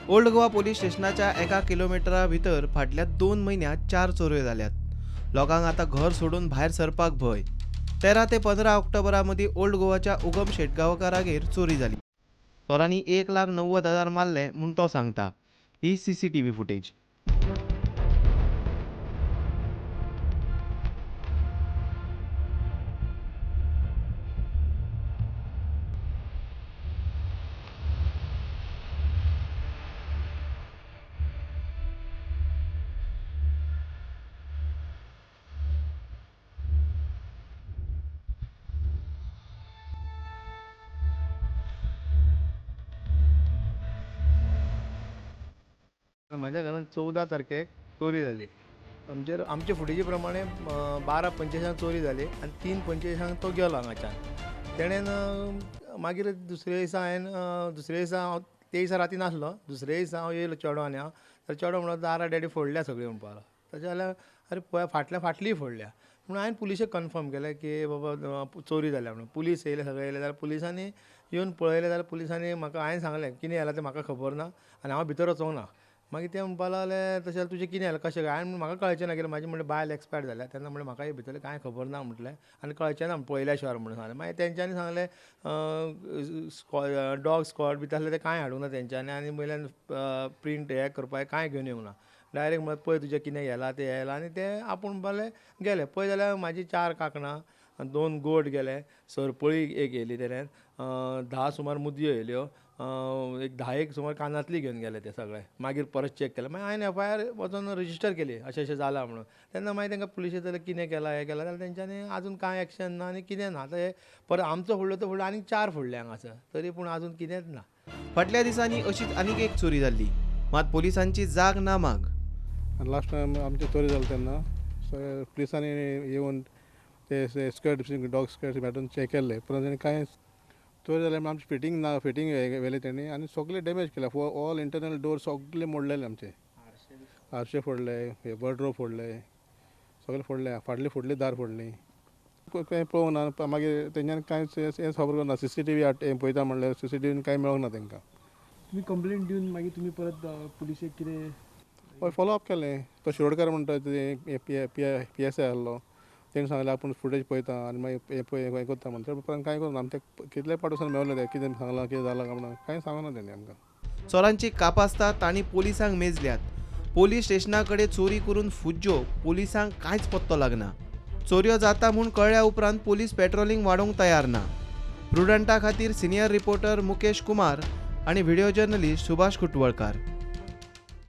Old Goa police स्टेशनाच्या 1 किलोमिटरा भितर फाटल्या 2 म्हयन्यांत 4 चोरयो जाल्यात. लोकांक आतां घर सोडून भायर सरपाक भंय. 13 ते 15 ऑक्टोबरा मदीं ओल्ड गोवाच्या उगम शेटगांवकारागेर चोरी जाली. चोरांनी 1,90,000 मारले म्हूण तो सांगता. ही CCTV footage. म्हज्या घरान 14 तारखेक चोरी जाली. आमचेर आमचे फुटेजी प्रमाणे 12:45 चोरी जाली आनी 3:45 तो गेलो हांगाच्यान. तेणेन मागीर दुसरे दिसा हांवें दुसरे दिसा हांव ते दिसा राती नासलो, दुसरे दिसा हांव येयलो चेडो आनी हांव तर चेडो म्हणलो दारां डॅडी फोडल्या सगळीं म्हणपाक लागलो. तशें जाल्यार अरे पळय फाटल्या फाटलीय फोडल्या म्हणून हांवें पुलिशेक कन्फर्म केलें की बाबा चोरी जाल्या म्हणून. पुलीस येयले सगळे येयले जाल्यार पुलिसांनी येवन पळयलें जाल्यार पुलिसांनी म्हाका हांवें सांगलें कितें जालां तें म्हाका खबर ना आनी हांव भितर वचोंक ना. मागीर ते म्हणपाक लागले तशें जाल्यार तुजें कितें जालें कशें काय? हांवें म्हाका कळचें ना कित्याक म्हाजी म्हणलें बायल एक्सपायर जाल्या तेन्ना म्हणलें म्हाका भितरलें कांय खबर ना म्हटलें आनी कळचें ना पळयल्या शिवाय म्हणून सांगलें. मागीर तेंच्यांनी सांगलें डॉग स्क्वॉड बी तसलें तें कांय हाडूंक ना तेंच्यांनी आनी वयल्यान प्रिंट हें करपाक कांय घेवन येवंक ना. डायरेक्ट म्हणलें पळय तुजें कितें गेलां तें येयलां आनी ते आपूण म्हणपाक लागले गेले. पळय जाल्यार म्हाजी 4 कांकणां, 2 गोट गेले, सरपळी एक येयली तेणेन, 10 सुमार मुदयो येयल्यो, एक 10 सुमार कानांतली घेवन गेले ते सगळे. मागीर परत चॅक केलें, मागीर हांवें एफआयआर वचोन रजिस्टर केली अशें अशें जालां म्हणून. तेन्ना मागीर तांकां पुलिशेक जाल्यार कितें केलां हें केलां जाल्यार तेंच्यांनी आजून कांय एक्शन ना आनी कितें ना. आतां हे परत आमचो फुडलो तो फुडलो आनी 4 फुडले हांगासर, तरी पूण आजून कितेंच ना. फाटल्या दिसांनी अशीच आनीक एक चोरी जाल्ली, मात पोलिसांची जाग ना माग. आनी लास्ट टायम आमची चोरी जाली तेन्ना पुलिसांनी येवन ते स्कर्ट डॉग स्कर्ट भेटून चॅक केल्ले, परंत तेणी कांय चोरी जाल्यार आमची फिटींग ना, फिटींग व्हेलें तेणी आनी सगळें डॅमेज केलें. ऑल इंटरनल डोर सगळे मोडलेले आमचे, आरशे फोडले, वॉर्डरोब फोडले, सगळे फोडले, फाटली फोडली, दार फोडली, कांय पळोवंक ना. मागीर तेंच्यांनी कांयच हें खबर ना. CCTV पळयता म्हणल्यार CCTV कांय मेळोंक ना तेंकां. तुमी कंप्लेन दिवन मागीर तुमी परत पुलिशेक कितें? हय, फॉलोअप केलें. तो शिरोडकर म्हणटा ते PSI आहलो, तेणें सांगलें आपूण फुटेज पळयता आनी मागीर हें पळय हें करता म्हणून. उपरांत कांय करूं ना. आमचें कितले पाट वचून मेवलें तें कितें सांगलां कितें जालां काय म्हणून कांय सांगना तेणी आमकां. चोरांची कापासता तांणी पोलिसांक मेजल्यात. पोलीस स्टेशना कडेन चोरी करून फुज्ज्यो पोलिसांक कांयच पत्तो लागना. चोरयो जाता म्हूण कळ्ळ्या उपरांत पोलीस पेट्रोलिंग वाडोवंक तयार ना. प्रुडंटा खातीर सिनियर रिपोर्टर मुकेश कुमार आनी व्हिडिओ जर्नलिस्ट सुभाष कुटवळकार.